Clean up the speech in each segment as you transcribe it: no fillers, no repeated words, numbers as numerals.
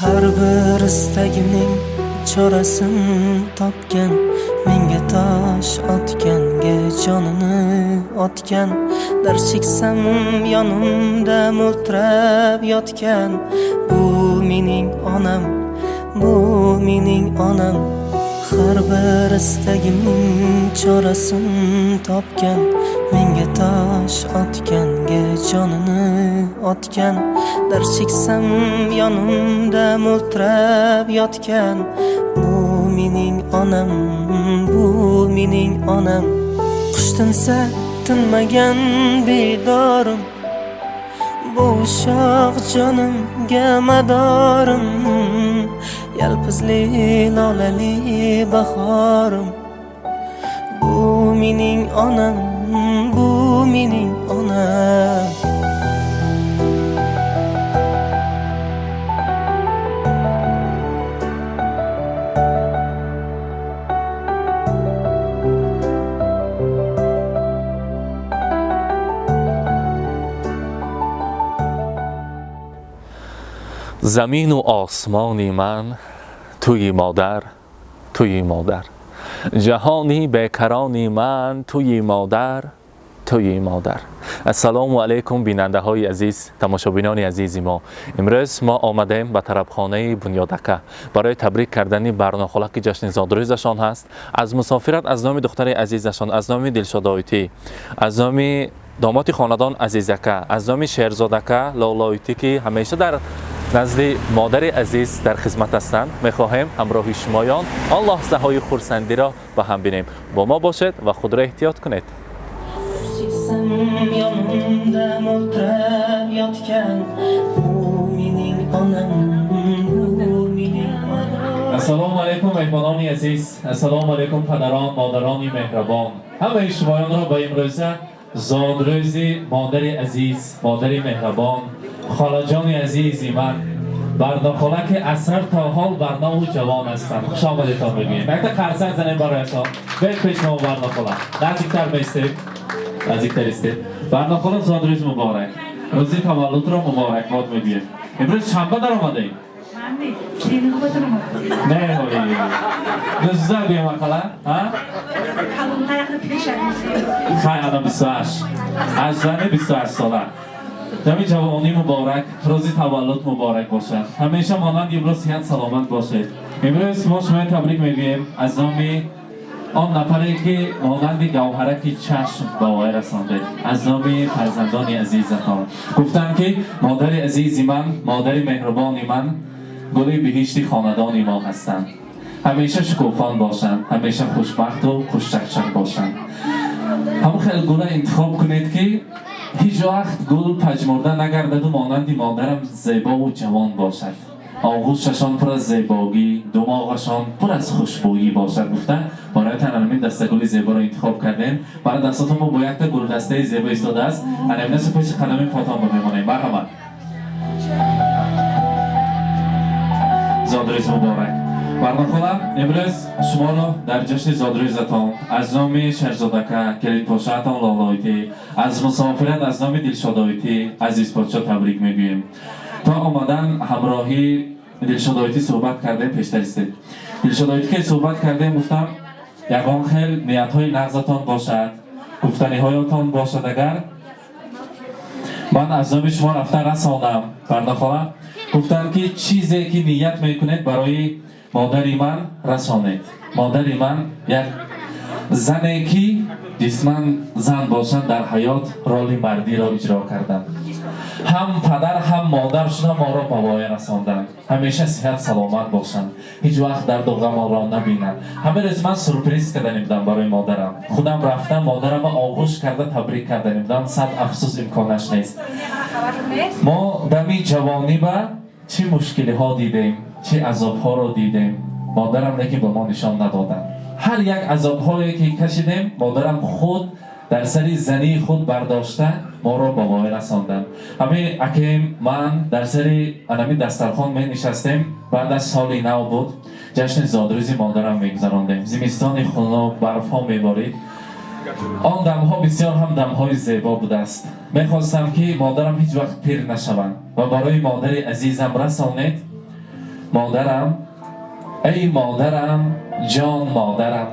Har bir istagimning chorasin topgan, menga tosh otganga jonini otgan, dard cheksam yonimda mo'ltirab yotgan, bu mening onam, bu mening onam. Har bir istagimning chorasin topgan, menga tosh otganga jonini otgan, dard cheksam yonimda mo'ltirab yotgan, bu mening onam, bu mening onam. Qush tinsa tinmagan bedorim, bu ushoq jonimga madorim, yalpizli lolali bahorim, bu mening onam, bu mening onam. Замину осмони ман туи модар, туи модар, ҷаҳони бекарони ман туи модар, туи модар. Ассалому алайкум, бинандаҳои азиз, тамошобинони азизи мо. Имрӯз мо омадем ба тарабхонаи Бунёдака барои табрик кардани Барнохола, ки ҷашни зодрӯзашон ҳаст. Аз мусофират аз номи духтари азизашон, аз номи Дилшодоитӣ, аз номи домоти хонадон Азизака, аз номи Шерзодака Лолоитӣ, ки ҳамеша дар назди модари азиз дар хизмат ҳастанд, мехоҳем ҳамроҳи шумоён он лаҳзаҳои хурсандиро ба ҳам бинем. Бо мо бошед ва худро эҳтиёт кунед. Cheksam yonimda mo'ltirab yotgan, bu mening onam, bu mening onam. Ассалому алайкум, меҳмонони азиз, ассалому алайкум, падарон, модарони меҳрабон. Ҳамаи шумоёнро ба имрӯза зодрӯзи модари азиз, модари меҳрабон, холаҷони азизи ман Барнохола, ки аз сар то ҳол барнову ҷавон ҳастанд, хуш омадетон мегӯем. Якта қарсак занем бароятон. Бед пеш мо, Барнохола, наздиктар меистем, наздиктар истед. Барнохола, зодрӯз муборак, рӯзи таваллудро муборакбод мегӯем. Имрӯз шанба даромадаем? Не, 19 гӯем ақала. Хай, ана 28, аждани 28 сола. Дами ҷавонӣ муборак, рӯзи таваллуд муборак бошад. Ҳамеша монанд имрӯз сиҳат саломат бошед. Имрӯз мо шумои табрик мегӯем аз номи он нафаре, ки монанди гавҳараки чашм ба воя расондед, аз номи фарзандони азизатон. Гуфтанд, ки модари азизи ман, модари меҳрубони ман гули биҳишти хонадони мо ҳастанд. Ҳамеша шукуфон бошанд, ҳамеша хушбахту хушчакчак бошанд. Ҳамон хел гула интихоб кунед, ки ҳеҷ вақт гул пажмурда нагардаду монанди модарам зебову ҷавон бошад, оғӯшашон пур аз зебогӣ, думоғашон пур аз хушбӯйӣ бошад гуфта, бароятан анамин дастагули зеборо интихоб кардем. Барои дастотон мо бо якта гулдастаи зебо истодааст. Анаминаси пеши қадами потон бимемонем. Марҳамат, зодрӯз муборак, Барнохола. Имрӯз шуморо дар ҷашни зодрӯзатон аз номи Шерзодака, келинпошаатон Лолоитӣ, аз мусофират аз номи Дилшодоитӣ, Азизподшо табрик мегӯем. То омадан ҳамроҳи Дилшодоитӣ суҳбат кардем, пештар истед, Дилшодоитӣ ки суҳбат кардем, гуфтам, ягон хел ниятҳои нағзатон бошад, гуфтаниҳоятон бошад, агар ман аз номи шумо рафта расонам. Барнохола гуфтанд, ки чизе ки ният мекунед, барои модари ман расонед. Модари ман як зане, ки ҷисман зан бошанд, дар ҳаёт роли мардиро иҷро карданд, ҳам падар, ҳам модар шуда моро ба воя расонданд. Ҳамеша сиҳат саломат бошанд, ҳеҷ вақт дарду ғаморо набинанд. Ҳама рӯз ман сюрприз кардани будам барои модарам, худам рафтам, модарама оғӯш карда табрик кардани будам. Сад афсӯс, имконаш нест. Мо дами ҷавонӣ ба чӣ мушкилиҳо дидем, чӣ азобҳоро дидем, модарам лекин ба мо нишон надоданд. Ҳар як азобҳое ки кашидем, модарам худ дар сари зании худ бардошта моро ба воя расонданд. Ҳамин акем ман дар сари анами дастархон менишастем, баъд аз соли нав буд, ҷашни зодрӯзи модарам мегузарондем. Зимистони хунук, барфҳо меборид. Он дамҳо бисёр ҳам дамҳои зебо будааст. Мехостам, ки модарам ҳеҷ вақт пир нашаванд ва барои модари азизам расонед. Модарам, эй модарам, ҷон модарам,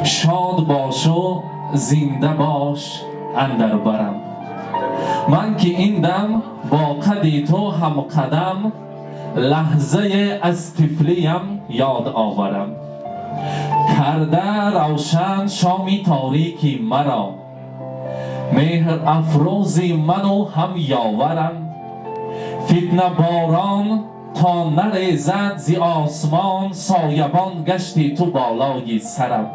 шод бошу зинда бош андар барам. Ман ки ин дам бо қади ту ҳамқадам, лаҳзае аз тифлиям ёд оварам. Карда равшан шоми торики маро, меҳр афрӯзи ману ҳам ёварам. Фитнаборон то нарезад зи осмон, соябон гашти ту болои сарам.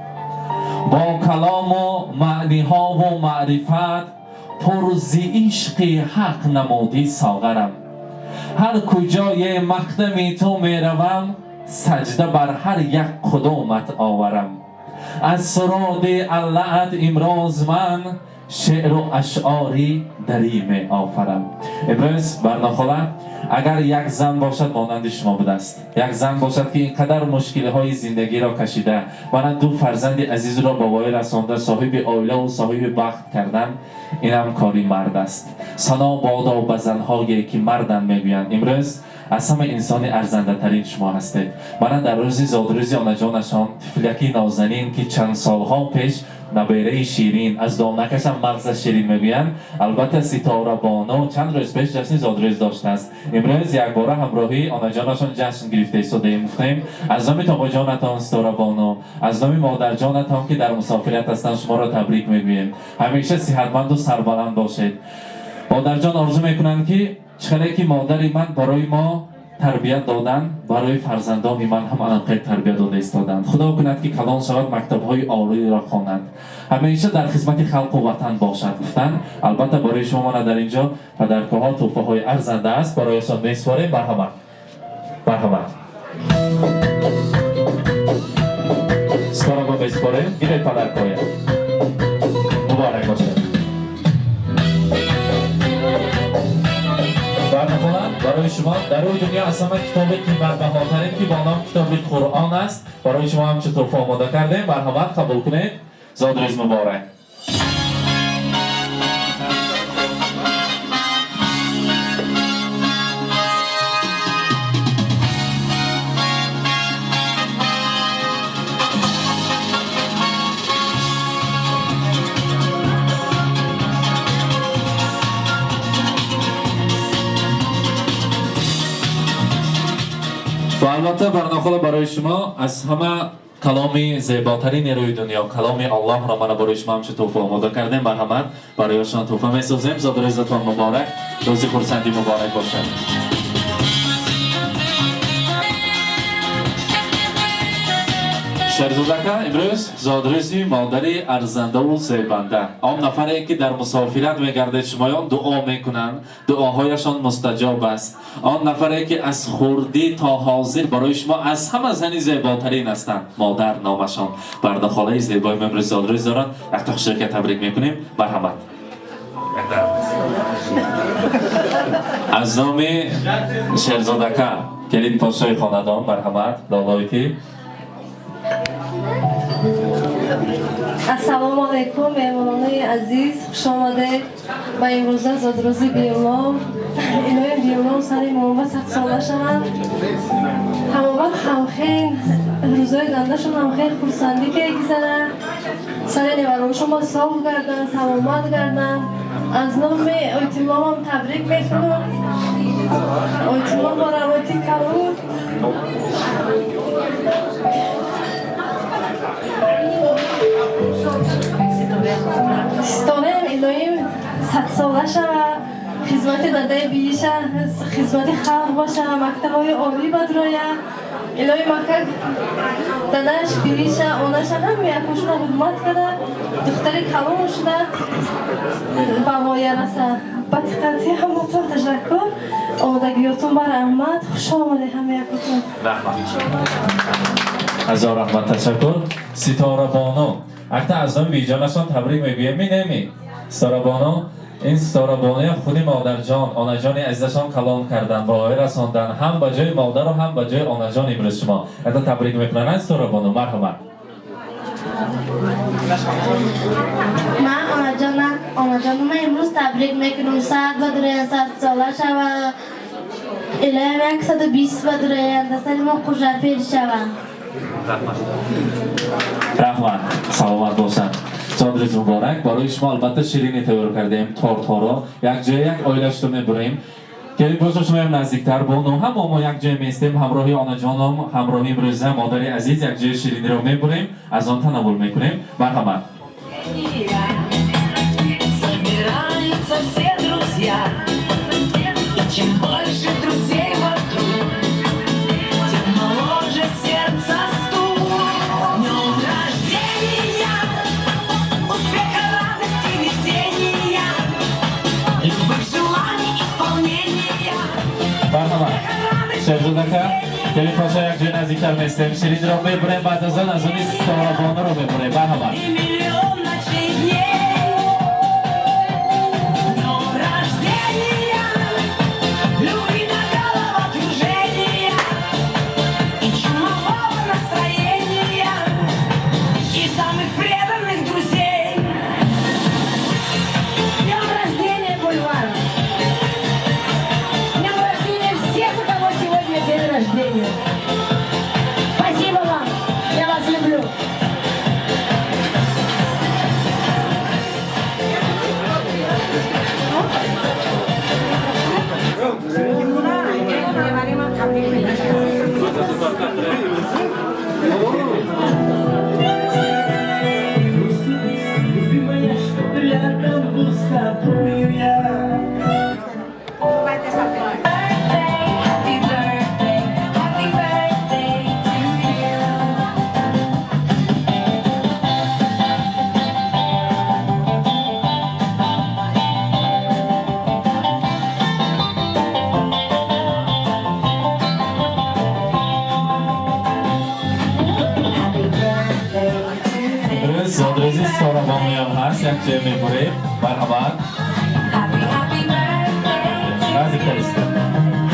Бо калому маъниҳову маърифат, пур зи ишқи ҳақ намудӣ соғарам. Ҳар куҷое мақдами ту меравам, саҷда бар ҳар як қудумат оварам. Аз суруди аллаат имрӯз ман шеъру ашъори дарӣ меофарам. Имрӯз Барнохола, агар як зан бошад, монанди шумо будааст, як зан бошад, ки ин қадар мушкилиҳои зиндагиро кашида, мана ду фарзанди азизро ба воя расонда, соҳиби оилаву соҳиби бахт кардан, инам кори мард аст. Сано бодо ба занҳое, ки марданд, мегӯянд. Имрӯз аз ҳама инсони арзандатарин шумо ҳастед. Мана дар рӯзи зодрӯзи онаҷонашон тифлаки нозанин, ки чанд солҳо пеш набераи ширин, аз донакашам мағза ширин мегӯянд, албатта Ситора Бону чанд рӯз пеш ҷашни зодрӯз доштааст. Имрӯз якбора ҳамроҳи онаҷонашон ҷашн гирифта истодаем. Гуфтем, аз номи тобоҷонатон Ситора Бону, аз номи модарҷонатон, ки дар мусофират ҳастанд, шуморо табрик мегӯем. Ҳамеша сиҳатманду сарбаланд бошед. Модарҷон орзу мекунанд, ки чӣ ки модари ман барои мо тарбият доданд, барои фарзандони ман ҳам анақай тарбият дода истоданд. Худо кунад, ки калон шавад, мактабҳои олиро хонад, ҳамеша дар хизмати халқу ватан бошад, гуфтанд. Албатта, барои шумо мана дар инҷо падаркоҳо тӯҳфаҳои арзанда аст, барояшон месупорем. Марҳамат, марҳамат, Ситора месупорем. Гиред падаркоя, муборак бошад. Барнохола, барои шумо дар рӯи дунё аз ҳама китоби қиматбаҳотарин, ки бо ном китоби Қуръон аст, барои шумо ҳамчун тӯҳфа омода кардем. Марҳамат, қабул кунед. Зодрӯз муборак. Ва албатта, Барнохола, барои шумо аз ҳама каломи зеботарини рӯи дунё, каломи Аллоҳро мана барои шумо ҳамчун тӯҳфа омода кардем. Марҳамат, барояшон тӯҳфа месозем. Зодрӯзатон муборак, рӯзи хурсандӣ муборак бошад. Шерзодака, имрӯз зодрӯзи модари арзандаву зебанда, он нафаре, ки дар мусофират мегардед, шумоён дуо мекунанд, дуоҳояшон мустаҷоб аст, он нафаре, ки аз хурдӣ то ҳозир барои шумо аз ҳама зани зеботарин ҳастанд, модар номашон Бардахолаи зебои мо имрӯз зодрӯз доранд. Якта хушрӯка табрик мекунем. Марҳамат, аз номи Шерзодака, келин подшоҳи хонадон, марҳамат, лолоити. Ассалому алайкум, меҳмонони азиз, хуш омадед ба имрӯза зодрӯзи Биёлом. Илоҳим, Биёлом сари моба 100 сола шаванд. Ҳамовақт ҳамхел рӯзои гандашон ҳамхел хурсандӣ гузаранд. Сари невароншон соғ гарданд, саломат гарданд. Аз номи Ойтимомам табрик мекунам. Ойтимом бо раҳмати калон. Ситораам илоҳим 100 сола шава, хизмати дадаи бииша, хизмати халқ боша, мактабҳои олӣ бадроя. Илоҳи мака дадаш, бииша, онаша ҳама якошона ҳурмат када, духтари калон шуда ба воя раса. Ба диққати ҳаматон ташаккур. Омодагиётон ба раҳмат. Хуш омадед ҳама якотон. Раҳмат, ҳазор раҳмат, ташаккур. Ситора Бону, акта аз номи биҷонашон табрик мегӯем. Минеми Ситора Бону, ин Ситора Бонуя худи модарҷон, онаҷони азизашон калон карданд, ба воя расонданд, ҳам ба ҷои модару ҳам ба ҷои онаҷон имрӯз шумо акта табрик мекунанд. Ситора Бону, марҳамат. Ман онаҷонама имрӯз табрик мекунам. Сад ба дуроя, 100 сола шава. Илоҳим 120 ба дуроянд, сари мо хушапел шаванд. Раҳмат, саломат бошанд. Зодрӯз муборак. Барои шумо албатта ширинӣ тайёр кардем, тортҳоро якҷоя як оила шуда мебурем. Келин боша, шумоям наздиктар бону, ҳамо мо якҷоя меистем ҳамроҳи онаҷоном, ҳамроҳи имрӯза модари азиз, якҷоя шириниро мебурем, аз он танаввул мекунем. Марҳамат. Собираются все друзья, и чем больше друзей вокруг, тем моложе сердце стук. С днем рождения, успеха, радости, везения, любых желаний исполнения. Марҳамат, Шерзодака, келин поша, якҷоя наздиктар меистем, шириниро мебурем, баъд аз он аз они ситорабонуро мебурем. Марҳамат. И миллион ночей дней. С днем рождения, любви до головокружения и чумового настроения, и самых преданных друзей. С днем рождения, Бульвар! С днем рождения всех, у кого сегодня день рождения! Спасибо вам! Я вас люблю! Любимая, что рядом пустотую я. Happy birthday, happy birthday to you. Happy birthday to you. Имрӯз зодрӯзи ситорабонуям ҳаст, якҷоя мебурем. Марҳамат. Happy, happy birthday to Наздиктар истед.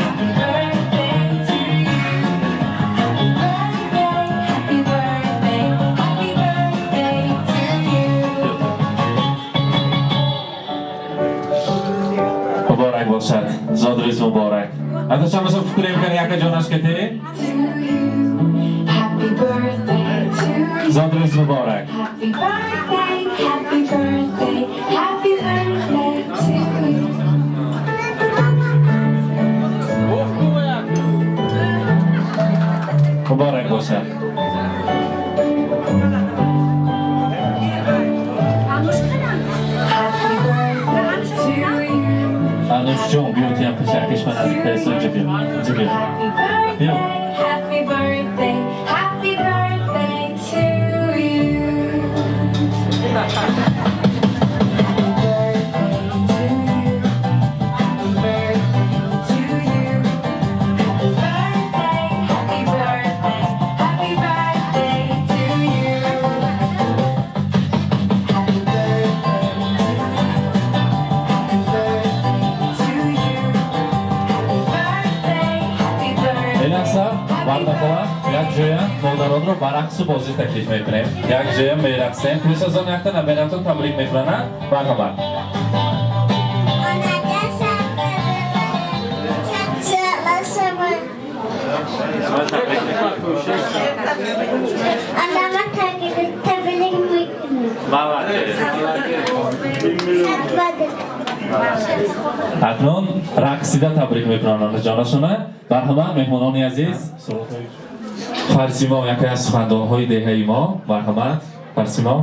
Happy birthday to you. Happy birthday, happy birthday, happy birthday to you. Муборак бошад, зодрӯз муборак. Ата шамаса фикр мекунем, яка ҷонаш кете. To you. Happy birthday to you. Зодрӯз муборак. Happy birthday, happy birthday, happy birthday to you. Муборак бошад. Happy birthday to you. Анушҷон, биё, тиям пешакиш ман наздиктар исто, инҷа биё, инҷа биё. Happy birthday, happy birthday, happy birthday to you. Happy birthday to you. Happy birthday to you. Happy birthday, happy birthday, happy birthday to you. Happy birthday to you. Happy birthday to you. Happy birthday, happy birthday. Эласа вардахола, якҷоя модаронро ба рақсу бозӣ таклиф мекунем, якҷоя мерақсем, плюс аз он якта набератон табрик мекунанд. Марҳамат. Onajon, Shalashama. Onama tabrik mekунам. Молодец. Садбада. Акнун рақсида табрик мекунанд онаҷонашона. Марҳамат, меҳмонони азиз. Фарсимо, яке аз сухандонҳои деҳаи мо. Марҳамат, Фарсимо.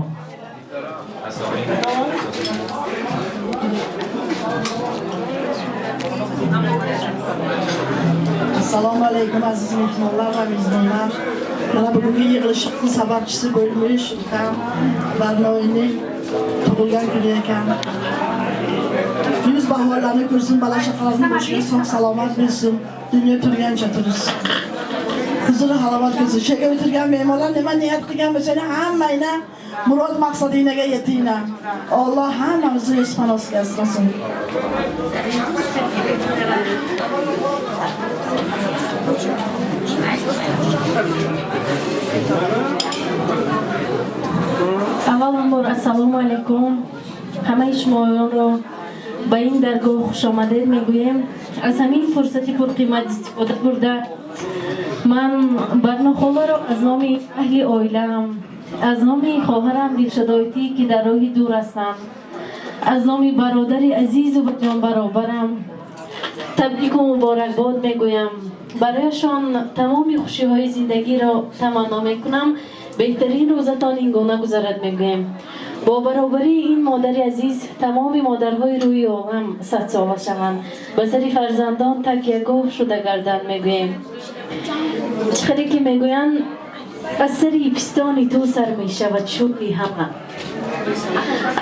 Assalomu alaykum, aziz mehmonlar va mezbonlar. Mana bugungi yig'ilishni sababchisi bo'lmish ukam Barnoyning tug'ilgan kuni ekan. Yuz bahorlarni ko'rsin, bola chaqalarning boshiga sog' salomat bo'lsin, dunyo turgancha tursin. Huzur halovat ko'rsin. Shu yerga o'tirgan mehmonlar nima niyat qilgan bo'lsanglar, hammanglar murod maqsadinglarga yetinglar. Alloh hammamizni o'z panosiga asrasin. Авваланбор, ассалому алайкум, ҳамаи шумоёнро Ба ин даргоҳ хушомадед мегӯем. Аз ҳамин фурсати пурқимат истифода бурда, ман Барнохоларо аз номи аҳли оилаам, аз номи хоҳарам Дилшодоитӣ, ки дар роҳи дур ҳастанд, аз номи бародари азизу ба ҷонбаробарам табрику муборакбод мегӯям. Барояшон тамоми хушиҳои зиндагиро таманно мекунам. Беҳтарин рӯзатон ин гуна гузарад мегӯем. Бо баробарии ин модари азиз тамоми модарҳои рӯи олам садсола шаванд, ба сари фарзандон такягоҳ шуда гарданд мегӯем. Чӣ хеле ки мегӯянд, аз сари пистони ту сар мешавад шӯри ҳама,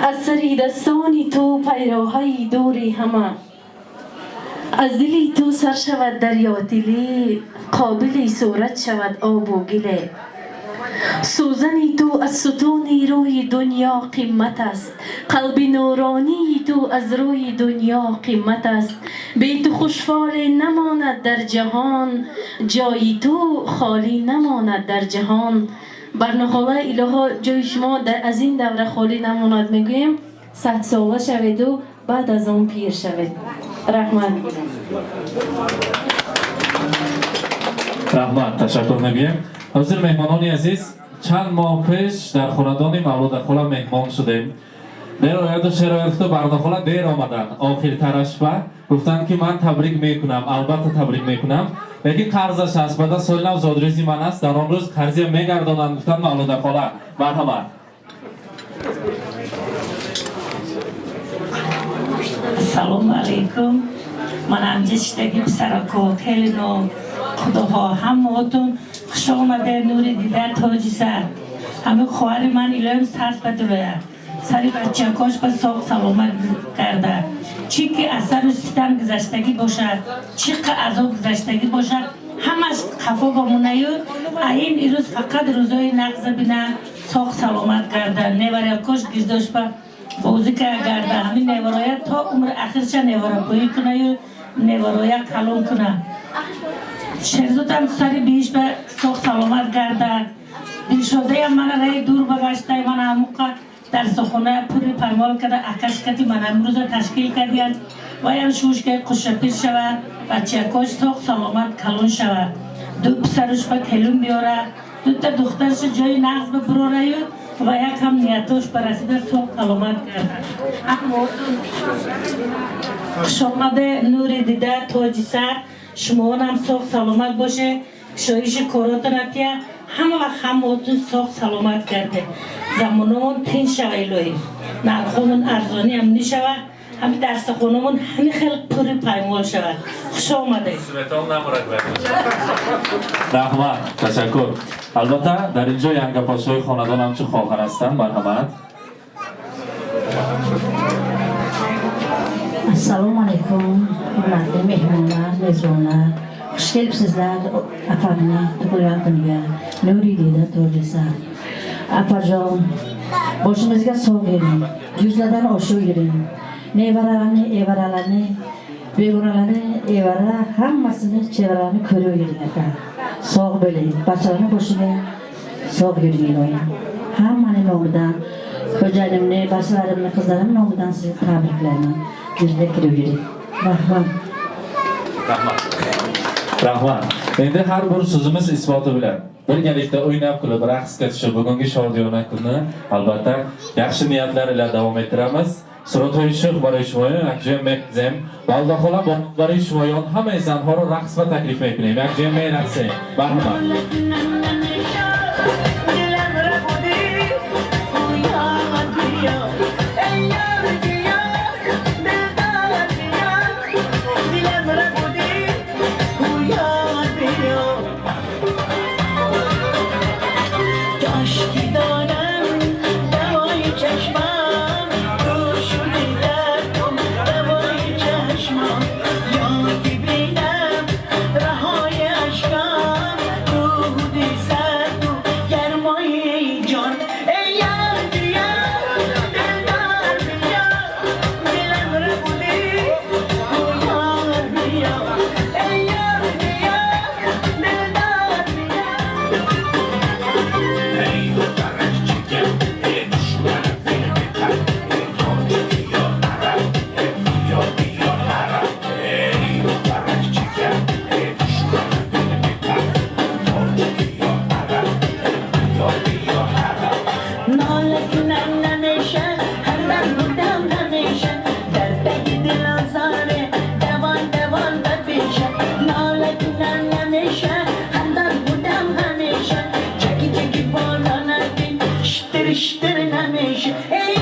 аз сари дастони ту пайроҳаи дури ҳама, аз дили ту сар шавад дарёдилӣ, қобили сурат шавад обу гиле. Сӯзани ту аз сутуни рӯи дунё қимат аст, қалби нуронии ту аз рӯи дунё қимат аст. Бе ту хушфоле намонад дар ҷаҳон, ҷои ту холӣ намонад дар ҷаҳон. Барнохола, илоҳо, ҷои шумо аз ин давра холӣ намонад мегӯем. Садсола шаведу баъд аз он пир шавед. Раҳмат. Раҳмат, ташаккур мегӯем. Ҳозир, меҳмонони азиз, чанд моҳ пеш дар хонадони Мавлудахола меҳмон шудем. Дер ояду шер ояд гуфту Барнохола дер омаданд. Охиртарашба гуфтанд, ки ман табрик мекунам, албатта табрик мекунам, лекин қарзаш аст. Баъда соли нав зодрӯзи ман аст, дар он рӯз қарзия мегардонанд, гуфтанд Мавлудахола. Марҳамат. Ассалому алайкум. Ман ҳамҷа шидаги писарако, келино, худоҳо, ҳамаотон хуш омаде, нури дида, тоҷи сар. Ҳамин хоҳари ман илоҳим сар бадурояд, сари бачакош ба соғ саломат карда. Чӣ ки аз сару ситам гузаштагӣ бошад, чӣ қа азоб гузаштагӣ бошад, ҳамаш қафо бомонаю, а ин ирӯз фақат рӯзои нағза бина, соғ саломат карда, неваракош гирдош ба бозӣ карда, ҳамин невароя то умри ахирша неварапоӣ кунаю невароя калон куна. Шерзодам сари биҳиш ба соғ саломат гарда. Дилшодаям мана раи дур багаштай, мана ҳамуқа дарсохона пури паймол карда, акаш кати мана имрӯза ташкил кардиянд. Ваям шушкаи қушапир шавад, бачакош соғ саломат калон шавад. Ду писаруш ба келун биёра, дута духтарша ҷои нағз ба бурораю ва як ҳам ниятош ба расида соғ саломат гарда. Хушомаде, нури дида, тоҷи сар. Шумоонам соғ саломат боше, кушоиши коротон атия, ҳама вақт ҳамаотон соғ саломат гарде. Замономон тинч шава илоҳӣ, нархомон арзониам нишава, ҳами дарсахонамон ҳами хел пури паймол шавад. Хуш омадед. Раҳмат, ташаккур. Албатта, дар ин ҷо янгапошои хонадон ҳамчун хоҳар ҳастанд. Марҳамат. Ассалому алайкум, hurmatli mehmonlar, mezbonlar. Xush kelibsizlar opamni tug'ilgan kuniga. Nuri dida to'g'risi. Opajon, boshimizga sog' yuring, yuzlardan oshiq yuring. Nevaralarni, evaralarni, begonalarni, evara hammasini, chevarani ko'rib yuring aka. Sog' bo'ling, barchalarni boshiga sog' yuring iloyim. Hammani nomidan, xo'jayinimni, barchalarimni, qizlarim nomidan sizni tabriklayman. Yuzga kirib yuring. Rahmat. Rahmat. Rahmat. Endi har bir so'zimiz isboti bilan birgalikda o'ynab kulib raqsga tushib bugungi shodiyona kunni albatta yaxshi niyatlar ila davom ettiramiz. Suratoy Shux барои шумоён якҷоя мезем. Балдахола барои шумоён ҳамаи занҳоро рақс ба таклиф мекунем. Якҷоя мерақсем. Марҳамат. Yeah.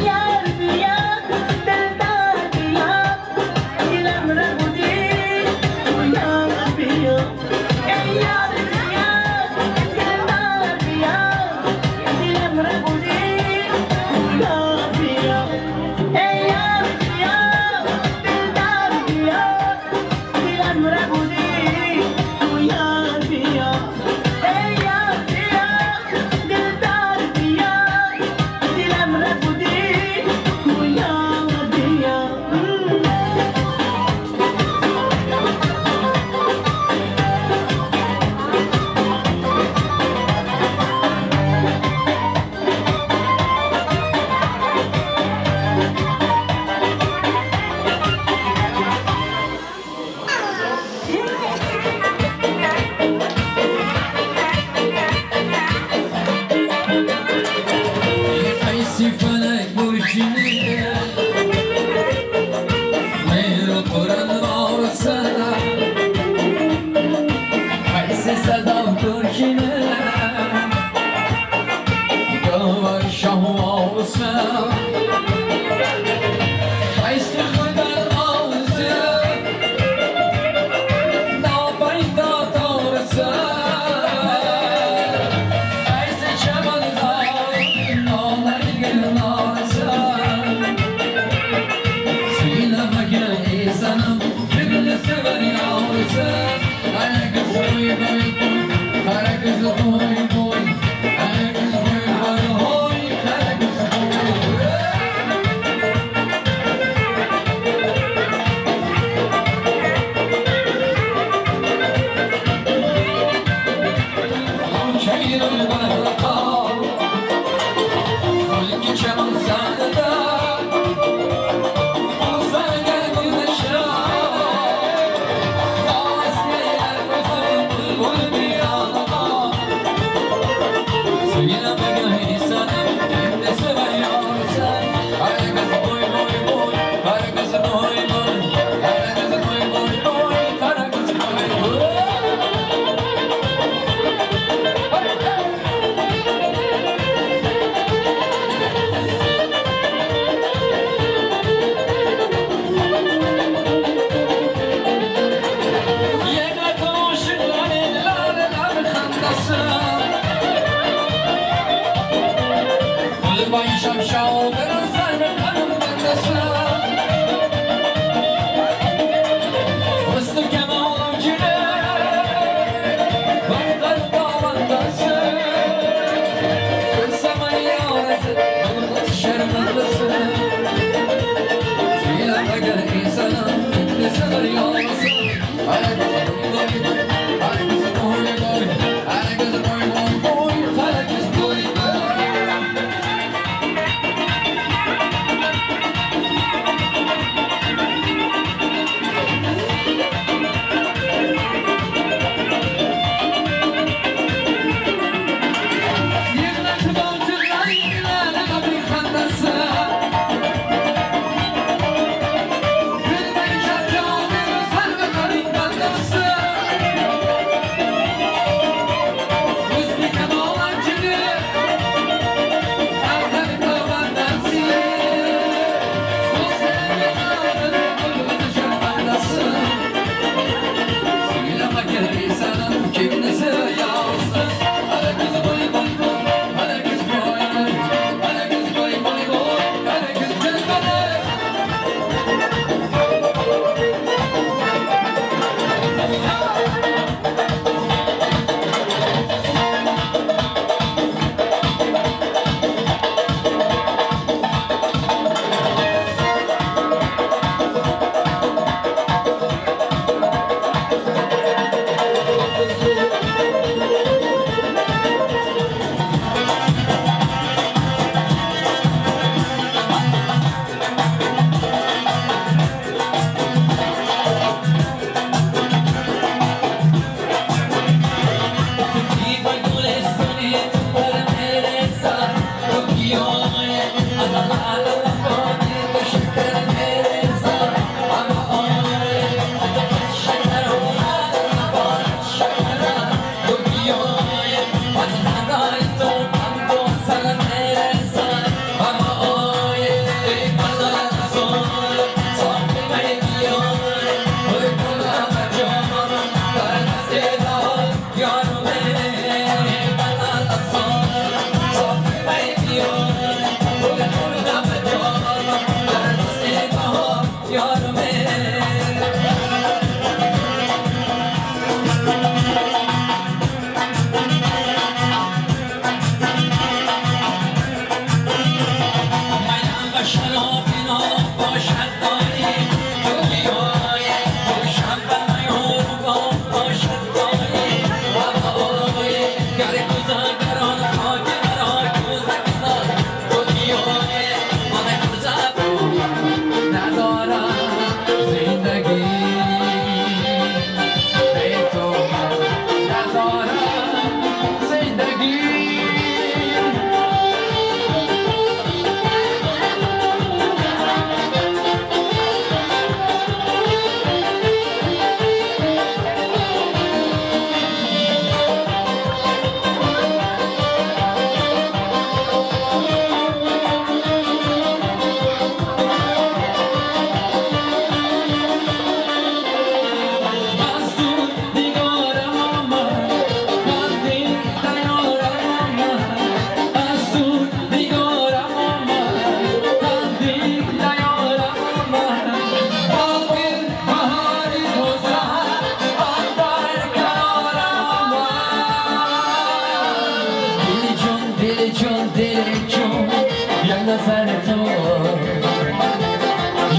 Yar biya, dildar biya, dilim rabudi, yar biya. Ey yar biya, dildar biya, dilim rabudi, yar biya. Ey yar biya, dildar biya, dilim rabudi, yar biya. Ey yar biya, dildar biya, dilim rabudi, yar biya. قیسی فلک برشینه مهر قرن وارسه قیسی صدا برشینه گوهر شاه وارسه قیسی خدا آوزه ناپیدا تارسه قیسی چمن زار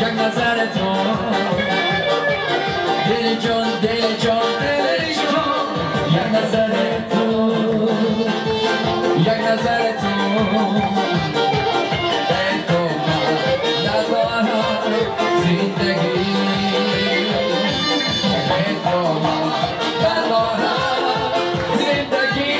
یک نظر تو، دل جان دل جان دل جان، یک نظر تو، یک نظر تو، به تو من ندارم زندگی، به تو من ندارم زندگی.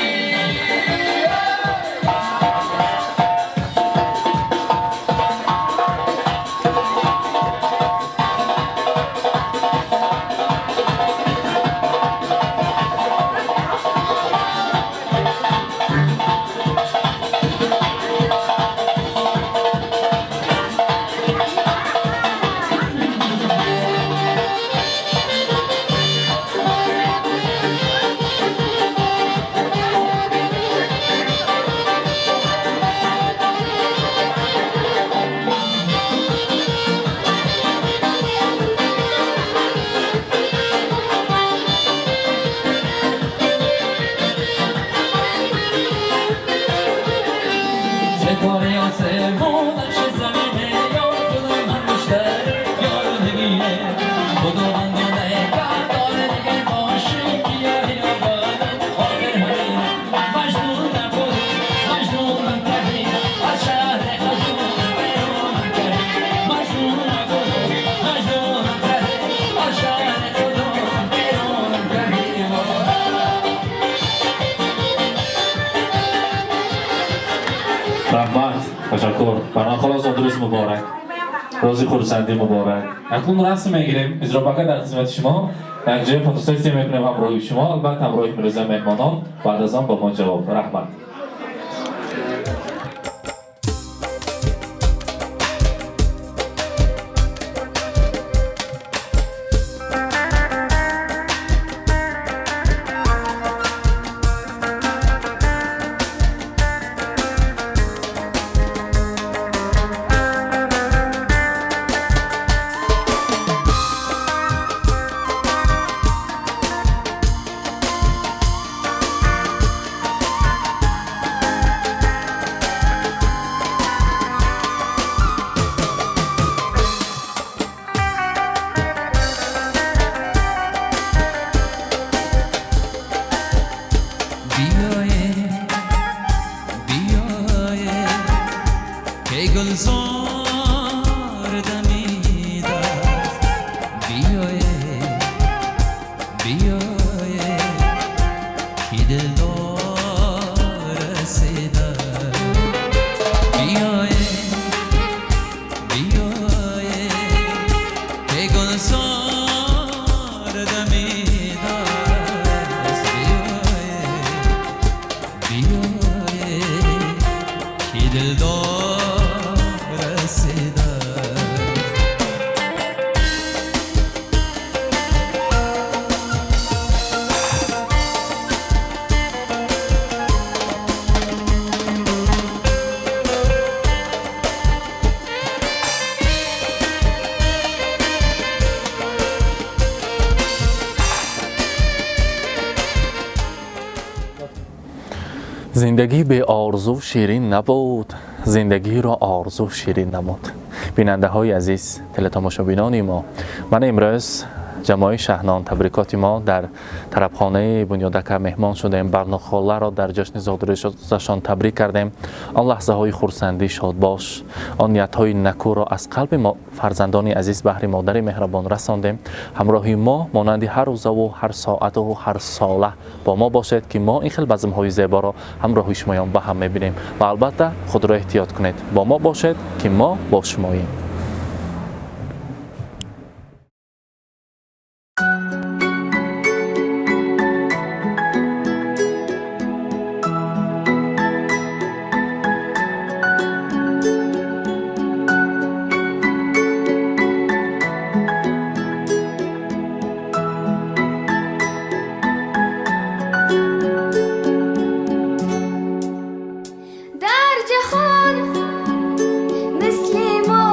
ستاره آسمون نقش زمینه، یار خدای من بیشتر یار نگینه، خداوند نگهدار دیگه باشه کیا یا بادم خاطر همینه، مجنون نبودی مجنونم کردی، از شهر خودم بیرونم کردی، مجنون نبودی مجنونم کردی، از شهر خودم بیرونم کردی. Раҳмат, ташаккур. Барнохола, зодрӯз муборак, рӯзи хурсандӣ муборак. Акнун расм мегирем, Изробака дар хизмати шумо, дар ҷои фотосессия мекунем ҳамроҳи шумо, албатта ҳамроҳи имрӯза меҳмонон, баъд аз он ба мо ҷавоб. Раҳмат. بیایه بیایه که گلزار دمید است، بیایه بیایه که دلدار رسیده، بیایه بیایه که گلزار دمید است، بیایه بیایه که دلدار رسیده. Зиндагӣ беорзу ширин набуд, зиндагиро орзу ширин намуд. Бинандаҳои азиз, телетомошобинони мо, ман имрӯз ҷамоаи Шаҳнон табрикоти мо дар тарабхонаи Бунёдака меҳмон шудем, Барнохоларо дар ҷашни зодрӯзашон табрик кардем. Он лаҳзаҳои хурсандӣ, шодбош, он ниятҳои накӯро аз қалби фарзандони азиз баҳри модари меҳрабон расондем. Ҳамроҳи мо монанди ҳар рӯзаву ҳар соату ҳар сола бо мо бошед, ки мо ин хел базмҳои зеборо ҳамроҳи шумоён ба ҳам мебинем ва албатта худро эҳтиёт кунед. Бо мо бошед, ки мо бо шумоем. در جهان مثل ما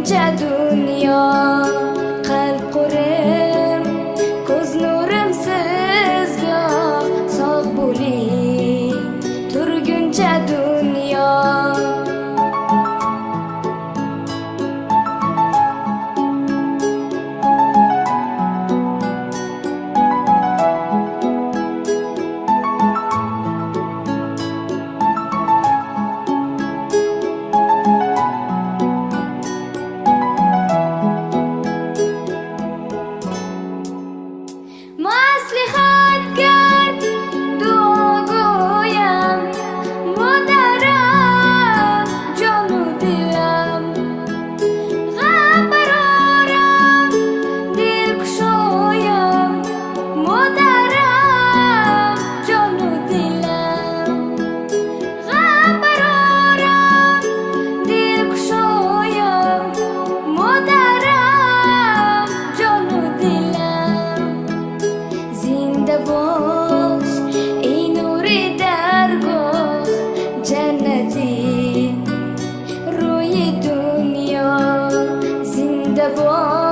Turguncha dunyo qalb qurim, ko'z nurim sizgoh, sog' bo'ling turguncha dunyo. Maslahatgar duogo'yam, modaram jonu dilam, g'am baroram dil kushoyam, modaram jonu dilam, g'am baroram dil kushoyam, modaram jonu dilam. Зинда бош эй нури даргоҳ, ҷаннати рӯи дунё. Зинда бош.